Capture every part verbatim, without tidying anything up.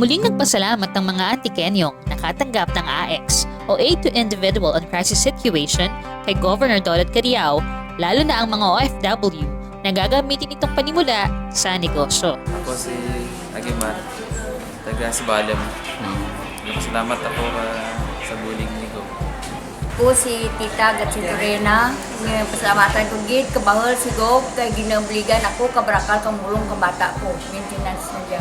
Muling nagpasalamat ang mga Antiqueñong nakatanggap ng A I C S o Aid to Individual on Crisis Situation kay Governor Dodod Cadiao, lalo na ang mga O F W na gagamitin itong panimula sa negosyo. Ako si Agimar, taga Sibalom. Nagpasalamat ako, ah, sa bulig ni Gov. Ako si Tita Gatsi Torena, nga pasalamatan ko gid kabahul si Gov kay ginabuligan ako kabrakal kamulong ka bata ko, maintenance na dya.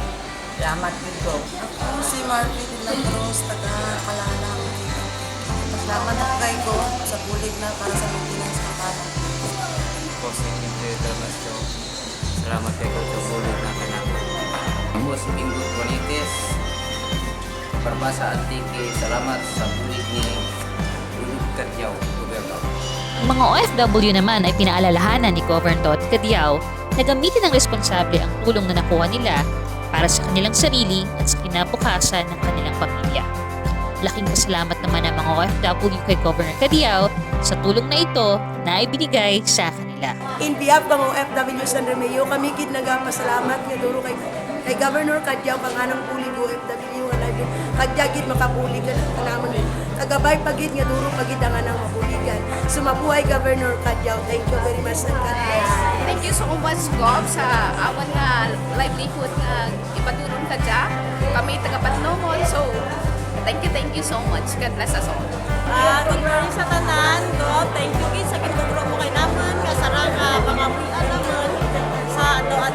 Salamat gid, Gov. Ako si Marvin de la Cruz, taga Calala, Antique. Salamat ako kay Gov sa bulig na para sa maintenance ng bata. Ako si Quinto Damasio. Salamat kay Gov sa bulig na kanakun. Ako si Bingo Bonites, Barbaza, Antique. Salamat sa bulig ni Dodod Cadiao, Gobyerno. Ang mga O F W naman ay pinaalalahanan ni Governor Dodod Cadiao na gamitin ng responsable ang tulong na nakuha nila para sa kanilang sarili at sa kinabukasan ng kanilang pamilya. Laking pasalamat naman ng mga O F W kay Governor Cadiao sa tulong na ito na ibinigay sa kanila. In behalf ng O F W San Remigio, kami gid nagapasalamat nga duro kay, kay Governor Cadiao kang anang bulig O F W nga nagin kag dya gid makabulig ka na, kanamun. Kagabay pa gid nga duro pa gid ang anang mabuligan. So mabuhay Governor Cadiao. Thank you very much and God bless. Thank you so much, Gov, sa amun nga livelihood nga ipaturun ka dya. Kami taga Patnongon, so thank you, thank you so much. God bless us all. Ah, good morning sa tanan. Gov, thank you gid sa gintugro mo kanamun, nga sara ka pangabuhian namun sa adlaw-adlaw.